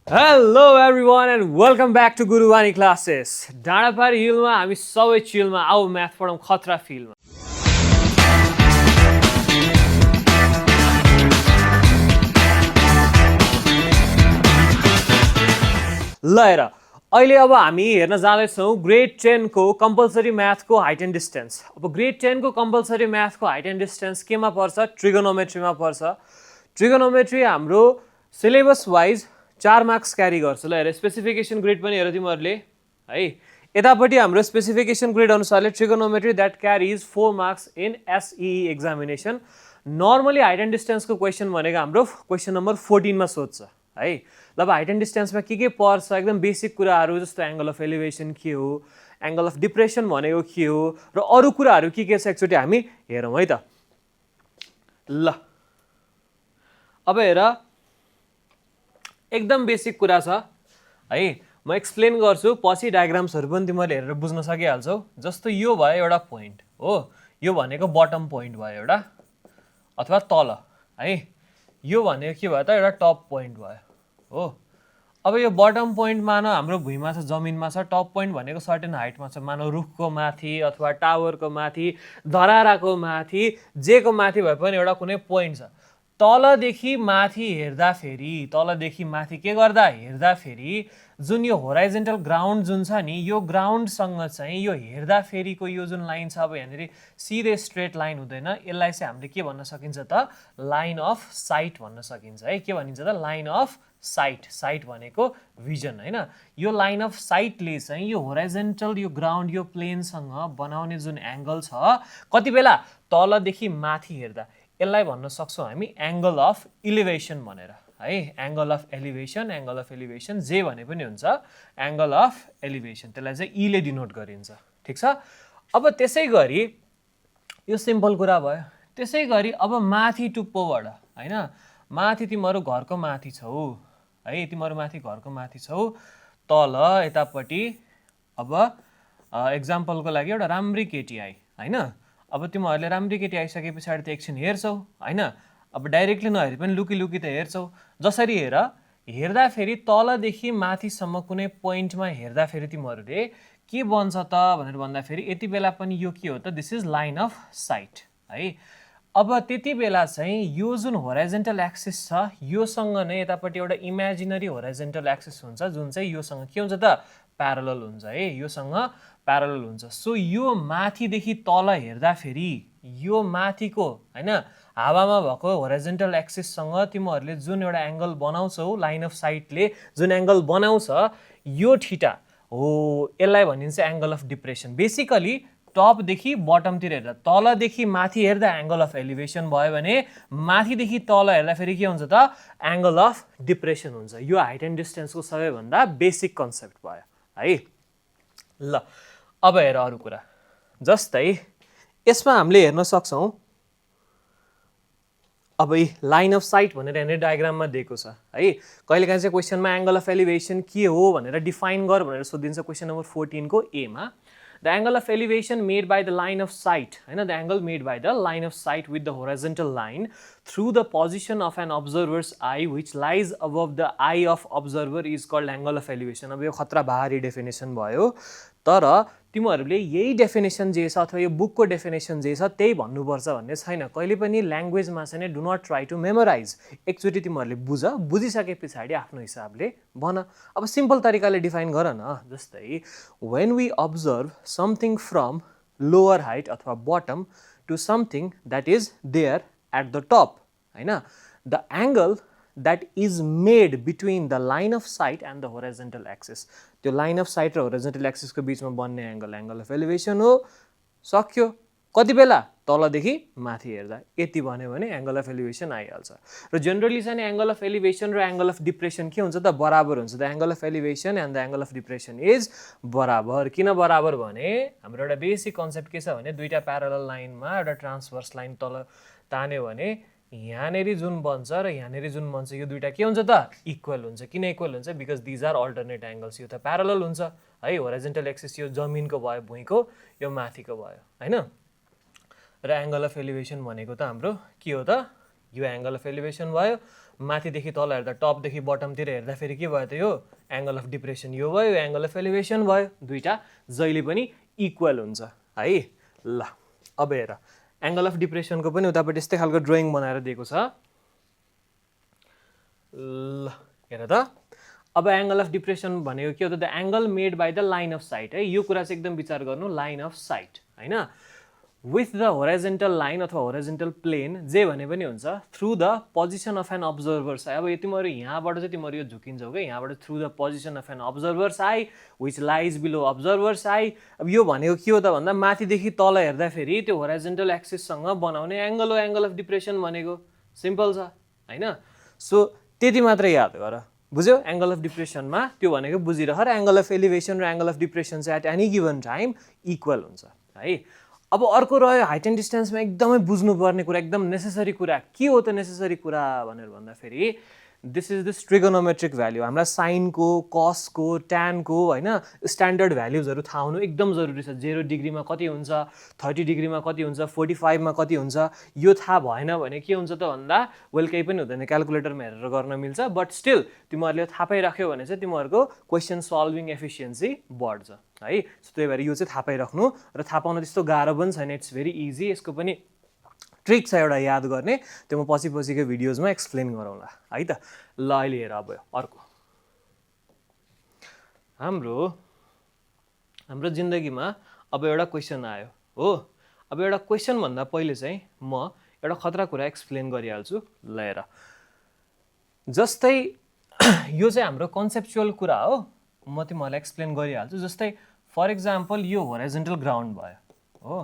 Hello everyone and welcome back to Guruvani classes. डाँडापारी हिलमा हामी सबै चिलमा आऊ म्याथ पढौँ खतरा फिल्डमा। ल हेर अहिले अब हामी हेर्न जाँदैछौँ ग्रेड 10 को कम्पलसरी म्याथको हाइट एन्ड डिस्टेन्स। अब ग्रेड 10 को कम्पलसरी म्याथको हाइट एन्ड डिस्टेन्स केमा पर्छ? ट्रिगोनोमेट्रीमा पर्छ। ट्रिगोनोमेट्री हाम्रो सिलेबस वाइज 4 मार्क्स क्यारी गर्छ। ल हेर स्पेसिफिकेसन ग्रेड पनि हेर तिमीहरूले है। यतापट्टि हाम्रो स्पेसिफिकेसन ग्रेड अनुसारले trigonometry that carries 4 marks in SE examination. Normally height and डिस्टेन्सको क्वेसन भनेको हाम्रो क्वेसन नम्बर 14 मा सोध्छ है। ल अब हाइट एन्ड डिस्टेन्समा के पर्छ? एकदम बेसिक कुराहरू जस्तो एङ्गल अफ एलिभेसन के हो, एङ्गल अफ डिप्रेसन भनेको के हो र अरू कुराहरू के छ एकचोटि हामी हेरौँ है त। ल अब हेर एकदम बेसिक कुरा छ है। म एक्सप्लेन गर्छु, पछि डायग्राम्सहरू पनि तिमीहरूले हेरेर बुझ्न सकिहाल्छौ। जस्तो यो भयो एउटा पोइन्ट हो, यो भनेको बटम पोइन्ट भयो एउटा अथवा तल है। यो भनेको के भयो त? एउटा टप पोइन्ट भयो हो। अब यो बटम पोइन्ट मानौ हाम्रो भुइँमा छ, जमिनमा छ। टप पोइन्ट भनेको सर्टेन हाइटमा छ, मानौ रुखको माथि अथवा टावरको माथि, धराराको माथि, जेको माथि भए पनि एउटा कुनै पोइन्ट छ। तलदेखि माथि के गर्दा हेर्दाखेरि जुन यो होराइजेन्टल ग्राउन्ड जुन छ नि, यो ग्राउन्डसँग चाहिँ यो हेर्दाखेरिको यो जुन लाइन छ, अब यहाँनिर सिधै स्ट्रेट लाइन हुँदैन, यसलाई चाहिँ हामीले के भन्न सकिन्छ त? लाइन अफ साइट भन्न सकिन्छ है। के भनिन्छ त? Line of site. साइट भनेको भिजन होइन। यो लाइन अफ साइटले चाहिँ यो होराइजेन्टल यो ग्राउन्ड यो प्लेनसँग बनाउने जुन एङ्गल छ, कति बेला तलदेखि माथि हेर्दा, यसलाई भन्न सक्छौँ हामी एङ्गल अफ इलिभेसन भनेर है। एङ्गल अफ एलिभेसन जे भने पनि हुन्छ, एङ्गल अफ एलिभेसन, त्यसलाई चाहिँ ईले डिनोट गरिन्छ। ठिक छ। अब त्यसै गरी यो सिम्पल कुरा भयो। त्यसै गरी अब माथि टुप्पोबाट होइन, माथि तिमीहरू घरको माथि छौ है, तिमीहरू माथि घरको माथि छौ, तल यतापट्टि अब एक्जाम्पलको लागि एउटा राम्री केटी आइ होइन। अब तिमीहरूले राम्री केटी आइसके पछाडि त एकछिन हेर्छौ होइन। अब डाइरेक्टली नहेरी पनि लुकी लुकी त हेर्छौ। जसरी हेर्दाखेरि तलदेखि माथिसम्म कुनै पोइन्टमा हेर्दाखेरि तिमीहरूले के बन्छ त भनेर भन्दाखेरि यति बेला पनि यो के हो त? This is line of sight है। अब त्यति बेला चाहिँ यो जुन होराइजेन्टल एक्सिस छ, योसँग नै यतापट्टि एउटा इमेजिनरी होराइजेन्टल एक्सिस हुन्छ जुन चाहिँ योसँग के हुन्छ त? प्यारलल हुन्छ है, योसँग प्यारलल हुन्छ। सो यो माथिदेखि तल हेर्दाखेरि यो माथिको होइन हावामा भएको होराइजेन्टल एक्सिससँग तिमीहरूले जुन एउटा एङ्गल बनाउँछौ, लाइन अफ साइटले जुन एङ्गल बनाउँछ, यो थीटा हो, यसलाई भनिन्छ एङ्गल अफ डिप्रेसन। बेसिकली टपदेखि बटमतिर हेर्दा, तलदेखि माथि हेर्दा एङ्गल अफ एलिभेसन भयो भने माथिदेखि तल हेर्दाखेरि के हुन्छ त? एङ्गल अफ डिप्रेसन हुन्छ। यो हाइट एन्ड डिस्टेन्सको सबैभन्दा बेसिक कन्सेप्ट भयो है। ल अब हेर अरू कुरा, जस्तै यसमा हामीले हेर्न सक्छौँ अब यी लाइन अफ साइट भनेर यहाँनिर डायग्राममा दिएको छ है। कहिलेकाहीँ चाहिँ क्वेसनमा एङ्गल अफ एलिभेसन के हो भनेर डिफाइन गर भनेर सोधिन्छ क्वेसन नम्बर 14 को एमा। The angle of elevation made by the line of sight, the angle made by the line of sight with the horizontal line through the position of an observer's eye which lies above the eye of observer is called angle of elevation. अब यो खतरा भारी definition भयो, तर तिमीहरूले यही definition जे छ अथवा यो बुकको डेफिनेसन जे छ त्यही भन्नुपर्छ भन्ने छैन। कहिले पनि ल्याङ्ग्वेजमा चाहिँ do not try to memorise. एकचोटि तिमीहरूले बुझिसके पछाडि आफ्नो हिसाबले भन। अब सिम्पल तरिकाले डिफाइन गर न। जस्तै when we observe something from lower height अथवा bottom to something that is there at the top होइन, the angle that is made between the line of sight and the horizontal axis, त्यो line of site र horizontal एक्सिसको बिचमा बन्ने angle angle of elevation हो। सक्यो। कति बेला? तलदेखि माथि हेर्दा। यति भन्यो भने एङ्गल अफ एलिभेसन आइहाल्छ। र जेनरली चाहिँ एङ्गल अफ एलिभेसन र एङ्गल अफ डिप्रेसन के हुन्छ त? बराबर हुन्छ। The angle of elevation and the angle of depression is बराबर। किन बराबर भने हाम्रो एउटा बेसिक कन्सेप्ट के छ भने, दुईवटा प्यारलल लाइनमा एउटा ट्रान्सभर्स लाइन तल तान्यो भने यहाँनेरि जुन बन्छ र यहाँनेरि जुन बन्छ, यो दुईटा के हुन्छ त? इक्वल हुन्छ। किन इक्वल हुन्छ? Because these are alternate angles. यो त प्यारलल हुन्छ है। होराइजेन्टल एक्सिस यो जमिनको भयो, भुइँको यो माथिको भयो होइन। र एङ्गल अफ एलिभेसन भनेको त हाम्रो के हो त? यो एङ्गल अफ एलिभेसन भयो माथिदेखि तल हेर्दा टपदेखि बटमतिर हेर्दा फेरि के भयो त यो एंगल अफ डिप्रेसन यो भयो एंगल अफ एलिभेसन भयो दुईटा जहिले पनि इक्वल हुन्छ है ल अब हेर एंगल अफ डिप्रेसनको पनि उतापट्टि यस्तै खालको ड्राइङ बनाएर दिएको छ ल हेर त अब एंगल अफ डिप्रेसन भनेको के हो त the angle made by the line of sight है यो कुरा चाहिँ एकदम विचार गर्नु लाइन अफ साइट हैन विथ द होराइजन्टल लाइन अथवा होराइजन्टल प्लेन जे भने पनि हुन्छ through the position of an observer eye अब तिमीहरू यहाँबाट चाहिँ तिमीहरू यो झुकिन्छौ के यहाँबाट through the position of an observer eye which lies below observer eye अब यो भनेको के हो त भन्दा माथिदेखि तल हेर्दाखेरि त्यो होराइजन्टल एक्सिससँग बनाउने एंगल हो एंगल अफ डिप्रेसन भनेको सिम्पल छ हैन सो त्यति मात्र याद गर बुझ्यौ एंगल अफ डिप्रेसनमा त्यो भनेको बुझिरह र एंगल अफ एलिभेसन र एंगल अफ डिप्रेसन चाहिँ at any given time equal हुन्छ है अब अर्को रह्यो हाइट एन्ड डिस्टेन्समा एकदमै बुझ्नुपर्ने कुरा एकदम नेसेसरी कुरा के हो त नेसेसरी कुरा भनेर भन्दाखेरि this is this trigonometric value हामीलाई साइनको कसको ट्यानको हैन स्ट्यान्डर्ड भ्याल्युजहरू थाहा हुनु एकदम जरुरी छ 0 डिग्रीमा कति हुन्छ 30 डिग्रीमा कति हुन्छ 45 मा कति हुन्छ यो थाहा भएन भने के हुन्छ त भन्दा वेल केही पनि हुँदैन क्याल्कुलेटरमा हेरेर गर्न मिल्छ बट स्टिल तिमीहरूले थाहा पाइराख्यौ भने चाहिँ तिमीहरूको क्वेशन सल्भिङ एफिसिएन्सी बढ्छ है सो त्यही भएर यो चाहिँ थाहा पाइराख्नु र थाहा पाउन त्यस्तो गाह्रो पनि छैन इट्स भेरी इजी यसको पनि ट्रिक छ एउटा याद गर्ने त्यो म पछिको भिडियोजमा एक्सप्लेन गरौँला है त ल अहिले हेर अब अर्को हाम्रो जिन्दगीमा अब एउटा क्वेसन आयो हो अब एउटा क्वेसन भन्दा पहिले चाहिँ म एउटा खतरा कुरा एक्सप्लेन गरिहाल्छु ल हेर जस्तै यो चाहिँ हाम्रो कन्सेप्चुअल कुरा हो म तिमीहरूलाई एक्सप्लेन गरिहाल्छु जस्तै फर एक्जाम्पल यो होराइजन्टल ग्राउन्ड भयो हो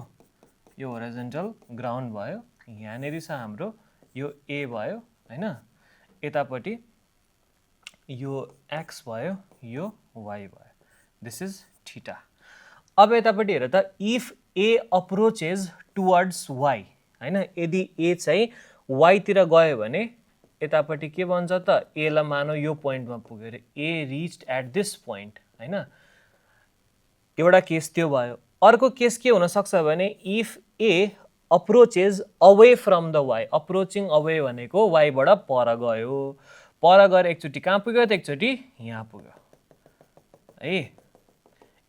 यो होराइजन्टल ग्राउन्ड भयो यहाँनेरि छ हाम्रो यो ए भयो हैन यतापट्टि यो एक्स भयो यो वाई भयो दिस इज थीटा अब यतापट्टि हेर त if A approaches towards Y हैन यदि ए चाहिँ वाई तिर गयो भने यतापट्टि के भन्छ त ए ला मानौ यो पोइन्टमा पुग्यो रे ए रिच्ड एट दिस पोइन्ट हैन एउटा केस त्यो भयो अर्को केस के हुन सक्छ भने if A approaches away from the Y approaching away भनेको वाईबाट पर गयो पर गएर एकचोटि कहाँ पुग्यो त एकचोटि यहाँ पुग्यो है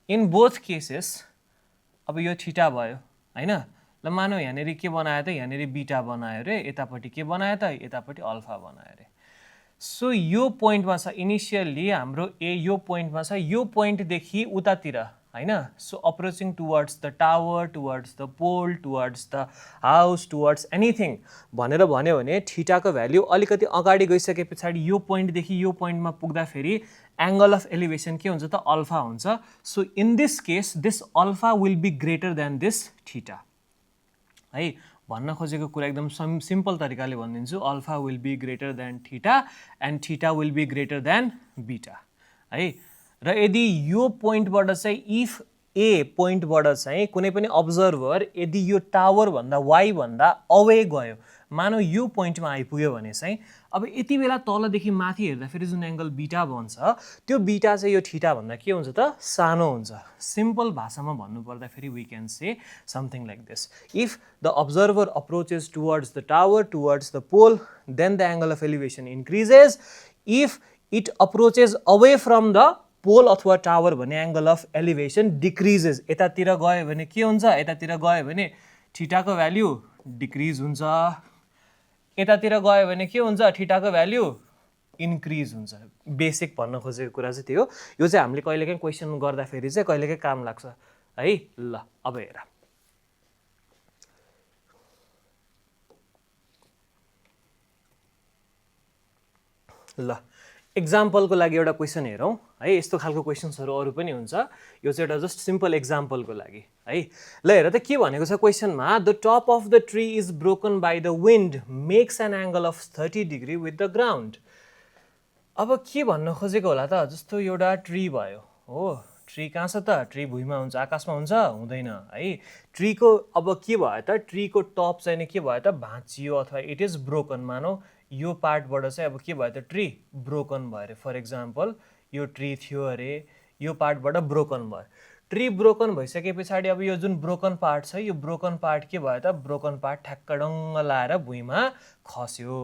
इन बोथ केसेस अब यो थीटा भयो हैन ल मानौ यहाँनेरि के बनायो त यहाँनेरि बीटा बनायो रे यतापट्टि के बनायो त यतापट्टि अल्फा बनायो रे सो यो पोइन्टमा छ इनिशियली हाम्रो ए यो पोइन्टमा छ यो पोइन्टदेखि उतातिर हैन so approaching towards the tower towards the pole towards the house towards anything भनेर भन्यो भने थीटाको भ्याल्यु अलिकति अगाडि गइसके पछाडि यो पोइन्टदेखि यो पोइन्टमा पुग्दाखेरि एंगल अफ एलिभेसन के हुन्छ त अल्फा हुन्छ so in this case this alpha will be greater than this theta है भन्न खोजेको कुरा एकदम सिम्पल तरिकाले भनिदिन्छु alpha will be greater than theta and theta will be greater than beta है र यदि यो पोइन्टबाट चाहिँ इफ ए पोइन्टबाट चाहिँ कुनै पनि अब्जर्भर यदि यो टावर भन्दा वाई भन्दा अवे गयो मानौ यो पोइन्टमा आइपुग्यो भने चाहिँ अब यति बेला तलदेखि माथि हेर्दा फेरि जुन एंगल बीटा बन्छ त्यो बीटा चाहिँ यो थीटा भन्दा के हुन्छ त सानो हुन्छ सिम्पल भाषामा भन्नु पर्दा फेरि we can say something like this if the observer approaches towards the tower towards the pole then the angle of elevation increases if it approaches away from the pole अथवा टावर भने angle of elevation decreases यतातिर गयो भने के हुन्छ यतातिर गयो भने थीटाको भ्याल्यु डिक्रिज हुन्छ यतातिर गयो भने के हुन्छ थीटाको भ्याल्यु इन्क्रिज हुन्छ बेसिक भन्न खोजेको कुरा चाहिँ त्यो यो चाहिँ हामीले कहिलेकाहीँ क्वेसन गर्दाखेरि चाहिँ कहिलेकाहीँ काम लाग्छ है ल अब हेर ल एक्जाम्पलको लागि एउटा क्वेसन हेरौँ है यस्तो खालको क्वेसन्सहरू अरू पनि हुन्छ यो चाहिँ एउटा जस्ट सिम्पल एक्जाम्पलको लागि है ल हेर त के भनेको छ क्वेसनमा the top of the tree is broken by the wind makes an angle of 30 degree with the ground अब के भन्न खोजेको होला त जस्तो एउटा ट्री भयो हो ट्री कहाँ छ त ट्री भुइँमा हुन्छ आकाशमा हुन्छ हुँदैन है ट्रीको अब के भयो त ट्रीको टप चाहिँ के भयो त भाँचियो अथवा इट इज ब्रोकन मानौ यो पार्टबाट चाहिँ अब के भयो त ट्री ब्रोकन भयो अरे फर एक्जाम्पल यो ट्री थियो अरे यो पार्टबाट ब्रोकन भयो ट्री ब्रोकन भइसके पछाडि अब यो जुन ब्रोकन पार्ट छ यो ब्रोकन पार्ट के भयो त ब्रोकन पार्ट ठ्याक्क डङ्ग लाएर भुइँमा खस्यो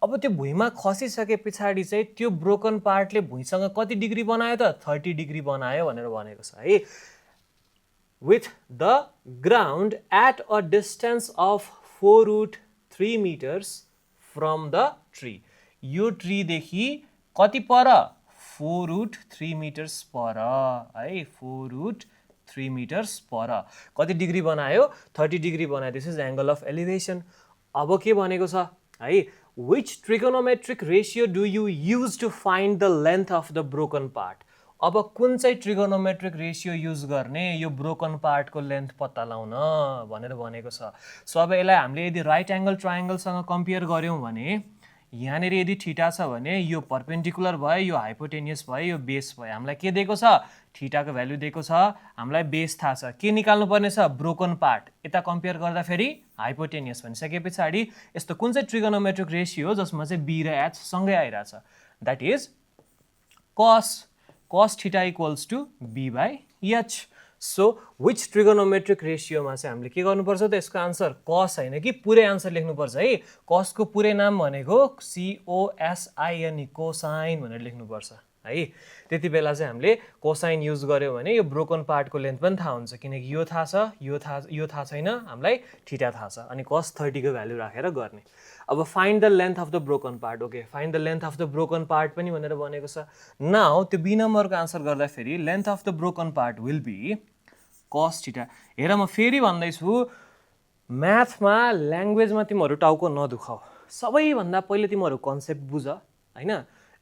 अब त्यो भुइँमा खसिसके पछाडि चाहिँ त्यो ब्रोकन पार्टले भुइँसँग कति डिग्री बनायो त 30 डिग्री बनायो भनेर भनेको छ है with the ground at a distance of 4√3 meters from the tree यो ट्री देखि कति पर 4√3 meters पर है 4√3 meters पर कति डिग्री बनायो 30 डिग्री बनायो this is angle of elevation अब के भनेको छ है which trigonometric ratio do you use to find the length of the broken part अब कुन चाहिँ ट्रिगोनोमेट्रिक रेशियो युज गर्ने यो ब्रोकन पार्टको लेन्थ पत्ता लगाउन भनेर भनेको छ सो अब यसलाई हामीले यदि राइट एंगल ट्रायंगलसँग कम्पेयर गर्यौं भने यहाँनेर यदि थीटा छ भने यो परपेन्डिकुलर भयो यो हाइपोटेनियस भयो यो बेस भयो हामीलाई के दिएको छ थीटाको भ्यालु दिएको छ हामीलाई बेस थाहा छ के निकाल्नु पर्ने छ ब्रोकन पार्ट यता कम्पेयर गर्दा फेरि हाइपोटेनियस भनिसकेपछि यस्तो कुन चाहिँ ट्रिगोनोमेट्रिक रेशियो हो जसमा चाहिँ b र h सँगै आइराछ that is cos theta equals to b by h so which trigonometric ratio मा चाहिँ हामीले के गर्नुपर्छ त यसको आन्सर cos हैन कि पुरै आन्सर लेख्नुपर्छ है cos को पुरै नाम भनेको COSIN कोसाइन भनेर लेख्नुपर्छ है त्यति बेला चाहिँ हामीले कोसाइन युज गर्यो भने यो ब्रोकन पार्टको लेन्थ पनि थाहा हुन्छ किनकि यो थाहा छ यो थाहा छैन हामीलाई थीटा थाहा छ अनि cos 30 को भ्यालु राखेर गर्ने अब find the length of the broken part okay find the length of the broken part पनि भनेर भनेको छ नाउ त्यो बी नम्बरको आन्सर गर्दा फेरि length of the broken part will be cos theta हेर म फेरि भन्दैछु म्याथमा ल्याङ्ग्वेजमा तिमीहरू टाउको नदुखाऊ सबैभन्दा पहिले तिमीहरू कन्सेप्ट बुझ हैन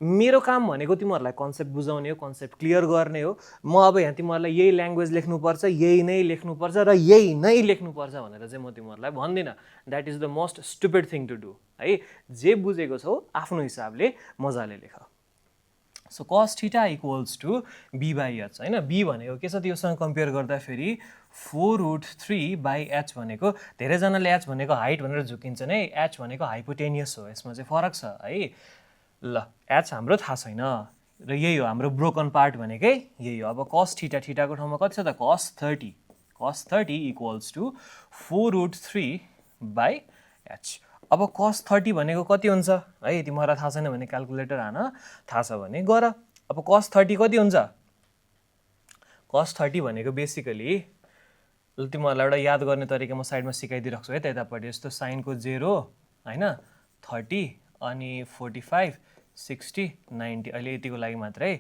मेरो काम भनेको तिमीहरूलाई कन्सेप्ट बुझाउने हो कन्सेप्ट क्लियर गर्ने हो म अब यहाँ तिमीहरूलाई यही ल्याङ्ग्वेज लेख्नुपर्छ यही नै लेख्नुपर्छ र यही नै लेख्नुपर्छ भनेर चाहिँ म तिमीहरूलाई भन्दिनँ that is the most stupid thing to do है जे बुझेको छौ आफ्नो हिसाबले मजाले लेख so cos theta equals to b by h हैन b भनेको के छ त्योसँग कम्पेयर गर्दा फेरि 4√3 बाई h भनेको धेरैजनाले h भनेको हाइट भनेर झुकिन्छन् है h भनेको हाइपोटेनियस हो यसमा चाहिँ फरक छ है ल h हाम्रो थाहा छैन र यही हो हाम्रो ब्रोकन पार्ट भनेकै यही हो अब cos थीटा थीटाको ठाउँमा कति छ त cos 30 equals to 4√3 by h अब cos 30 भनेको कति हुन्छ है तिमीहरूलाई थाहा छैन भने क्याल्कुलेटर हान थाहा छ भने गर अब cos 30 कति हुन्छ cos 30 भनेको बेसिकली तिमीहरूलाई एउटा याद गर्ने तरिका म साइडमा सिकाइदिइराख्छु है त यतापट्टि यस्तो साइनको 0 हैन 30 अनि 45 60 90 अहिले यतिको लागि मात्रै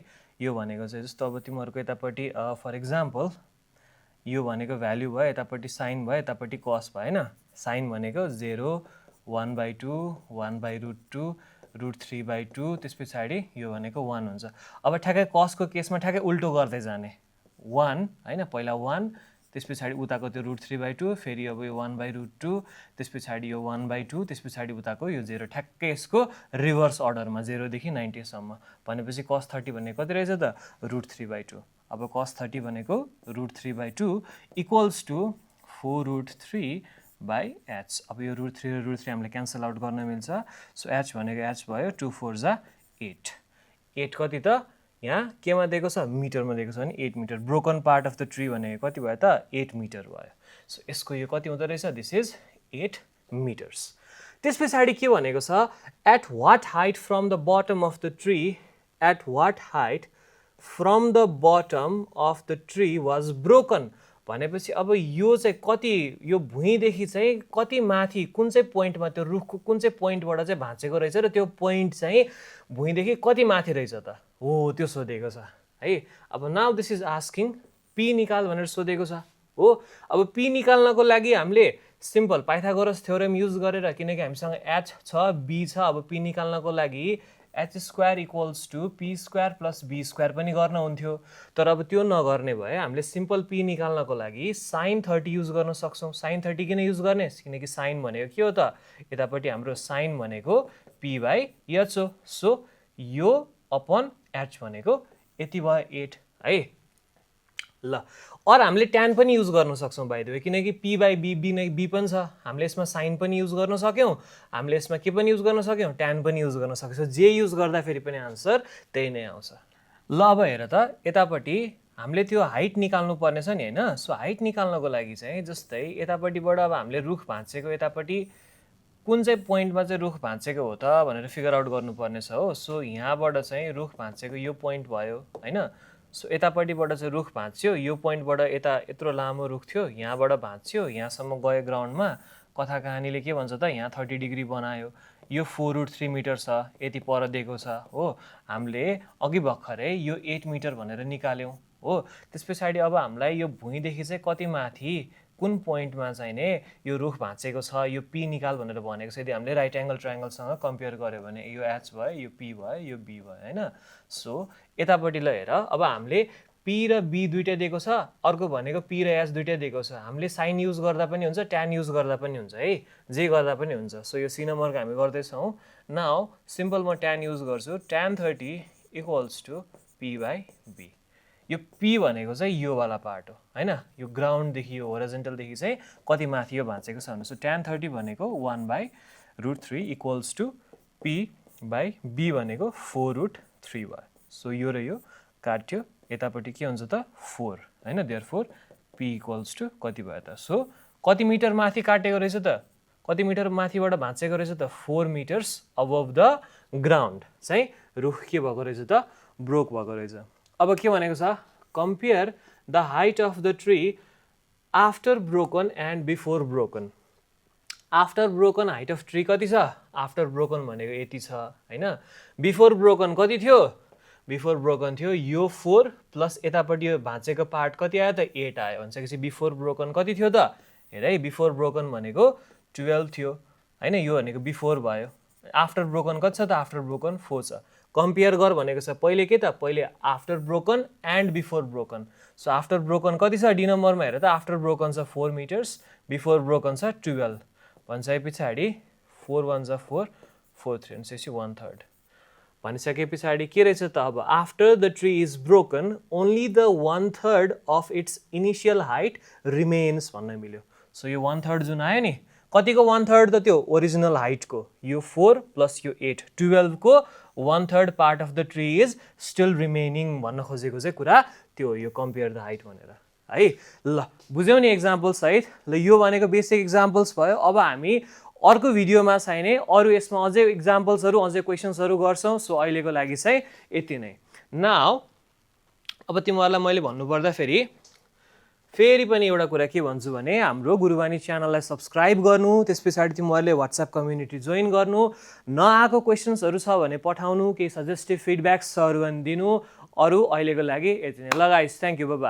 यो भनेको चाहिँ जस्तो अब तिमीहरूको यतापट्टि फर एक्जाम्पल यो भनेको भ्यालु भयो यतापट्टि साइन भयो यतापट्टि cos भयो हैन साइन भनेको 0 1/2 1/√2 √3/2 त्यस पछाडि यो भनेको 1 हुन्छ अब ठ्याक्कै cos को केसमा ठ्याक्कै उल्टो गर्दै जाने 1 हैन पहिला 1 त्यस पछाडि उताको त्यो √3/2 फेरि अब यो 1/√2 त्यस पछाडि यो 1/2 त्यस पछाडि उताको यो 0 ठ्याक्कै यसको रिभर्स अर्डरमा 0 देखि 90 सम्म भनेपछि cos 30 भनेको कति रहेछ त √3/2 अब cos 30 भनेको √3/2 इक्वल्स टु 4√3 बाई h अब यो √3 र √3 हामीले क्यान्सल आउट गर्न मिल्छ सो h भनेको h भयो 2 4 जा 8 8 कति त यहाँ केमा दिएको छ मिटरमा दिएको छ भने 8 metre broken part of the tree भनेको कति भयो त 8 मिटर भयो सो यसको यो कति हुँदो रहेछ दिस इज 8 मिटर्स त्यस पछाडि के भनेको छ at what height from the bottom of the tree at what height from the bottom of the tree was broken भनेपछि अब यो चाहिँ कति यो भुइँदेखि चाहिँ कति माथि कुन चाहिँ पोइन्टमा त्यो रुखको कुन चाहिँ पोइन्टबाट चाहिँ भाँचेको रहेछ र त्यो पोइन्ट चाहिँ भुइँदेखि कति माथि रहेछ त हो त्यो सोधेको छ है अब now this is asking P निकाल भनेर सोधेको छ हो अब पी निकाल्नको लागि हामीले सिम्पल पाइथागोरस थ्योरम युज गरेर किनकि हामीसँग h छ b छ अब पी निकाल्नको लागि h² equals to p² plus b² पनि गर्न हुन्थ्यो तर अब त्यो नगर्ने भए हामीले सिम्पल p निकाल्नको लागि sin 30 युज गर्न सक्छौं sin 30 किन युज गर्ने किनकि sin भनेको के हो त यतापट्टि हाम्रो sin भनेको p बाइ h हो सो यो अपन h भनेको यति भयो 8 है ल और हामीले tan पनि युज गर्न सक्छौं बाइ द वे किनकि p बाइ b b पनि छ हामीले यसमा sin पनि युज गर्न सक्यौं हामीले यसमा के पनि युज गर्न सक्यौं tan पनि युज गर्न सक्छौं जे युज गर्दा फेरि पनि आन्सर त्यही नै आउँछ ल अब हेर त यतापट्टि हामीले त्यो हाइट निकाल्नु पर्ने छ नि हैन सो हाइट निकाल्नको लागि चाहिँ जस्तै यतापट्टिबाट अब हामीले रुख भाँचेको यतापट्टि कुन चाहिँ पोइन्टमा चाहिँ रुख भाँचेको हो त भनेर फिगर आउट गर्नुपर्ने छ हो। सो यहाँबाट चाहिँ रुख भाँचेको यो पोइन्ट भयो हैन। सो यतापट्टिबाट चाहिँ रुख भाँच्यो, यो पोइन्टबाट यता यत्रो लामो रुख थियो, यहाँबाट भाँच्यो, यहाँसम्म गयो ग्राउन्डमा। कथा कहानीले के भन्छ त, यहाँ 30 डिग्री बनायो, यो 4√3 मिटर छ, यति पर दिएको छ हो। हामीले अघि भर्खरै यो 8 मिटर भनेर निकाल्यौँ हो। त्यस पछाडि अब हामीलाई यो भुइँदेखि चाहिँ कति माथि कुन पोइन्टमा चाहिँ नै यो रुख भाँचेको छ, यो पी निकाल भनेर भनेको छ। यदि हामीले राइट एङ्गल ट्रायङ्गलसँग कम्पेयर गर्यो भने यो एच भयो, यो पी भयो, यो बी भयो हैन। सो यतापट्टि ल हेर, अब हामीले पी र बी दुइटै दिएको छ, अर्को भनेको पी र एच दुइटै दिएको छ। हामीले साइन युज गर्दा पनि हुन्छ, ट्यान युज गर्दा पनि हुन्छ है, जे गर्दा पनि हुन्छ। सो यो सी नम्बरको हामी गर्दैछौँ। नाउ सिम्पल म ट्यान युज गर्छु, tan 30 equals to P by B. यो पी भनेको चाहिँ यो वाला पार्ट हो हैन, यो ग्राउन्डदेखि यो होरिजोन्टलदेखि चाहिँ कति माथि यो भाँचेको छ भने। सो tan 30 भनेको 1/√3 equals to P by B भनेको 4√3 भयो। सो यो र यो काट्यो, यतापट्टि के हुन्छ त 4 हैन। देयरफोर पी इक्वल्स टु कति भयो त। सो कति मिटर माथि काटेको रहेछ त, कति मिटर माथिबाट भाँचेको रहेछ त, 4 मिटर्स अबभ द ग्राउन्ड चाहिँ रुख के भएको रहेछ त, ब्रोक भएको रहेछ। अब के भनेको छ, compare the height of the tree after broken and before broken. After broken height of tree कति छ, आफ्टर ब्रोकन भनेको यति छ हैन। बिफोर ब्रोकन कति थियो, बिफोर ब्रोकन थियो यो 4 प्लस यतापट्टि यो भाँचेको पार्ट कति आयो त 8 आयो। भनेपछि बिफोर ब्रोकन कति थियो त, हेर है, बिफोर ब्रोकन भनेको 12 थियो हैन, यो भनेको बिफोर भयो। आफ्टर ब्रोकन कति छ त, आफ्टर ब्रोकन 4 छ। कम्पेयर गर भनेको छ पहिले के त, पहिले after broken and before broken. So after broken कति छ, डी नम्बरमा हेर त, आफ्टर ब्रोकन छ 4 मिटर्स, बिफोर ब्रोकन छ 12। भनिसके पछाडि 4 1 जा 4, 4 3 भनेपछि 1/3 भनिसके पछाडि के रहेछ त, अब after the tree is broken only the 1/3 of its initial height remains भन्न मिल्यो। सो यो 1/3 जुन आयो नि, कतिको 1/3 त, त्यो ओरिजिनल हाइटको, यो 4 प्लस यो 8 12 को 1/3 part of the tree is still remaining भन्न खोजेको चाहिँ कुरा त्यो हो, यो कम्पेयर द हाइट भनेर है। ल बुझ्यौ नि एक्जाम्पल सहित। ल यो भनेको बेसिक एक्जाम्पल्स भयो। अब हामी अर्को भिडियोमा चाहिँ नै अरू यसमा अझै एक्जाम्पल्सहरू, अझै क्वेसन्सहरू गर्छौँ। सो अहिलेको लागि चाहिँ यति नै। नाउ अब तिमीहरूलाई मैले भन्नुपर्दा फेरि पनि एउटा कुरा के भन्छु भने, हाम्रो गुरुवाणी च्यानललाई सब्सक्राइब गर्नु, त्यस पछाडि तिमीहरूले व्हाट्सएप कम्युनिटी जोइन गर्नु, नआएको क्वेसन्सहरू छ भने पठाउनु, केही सजेस्टिभ फिडब्याक्सहरू दिनु। अरू अहिलेको लागि यति नै। ल guys, thank you, bye bye.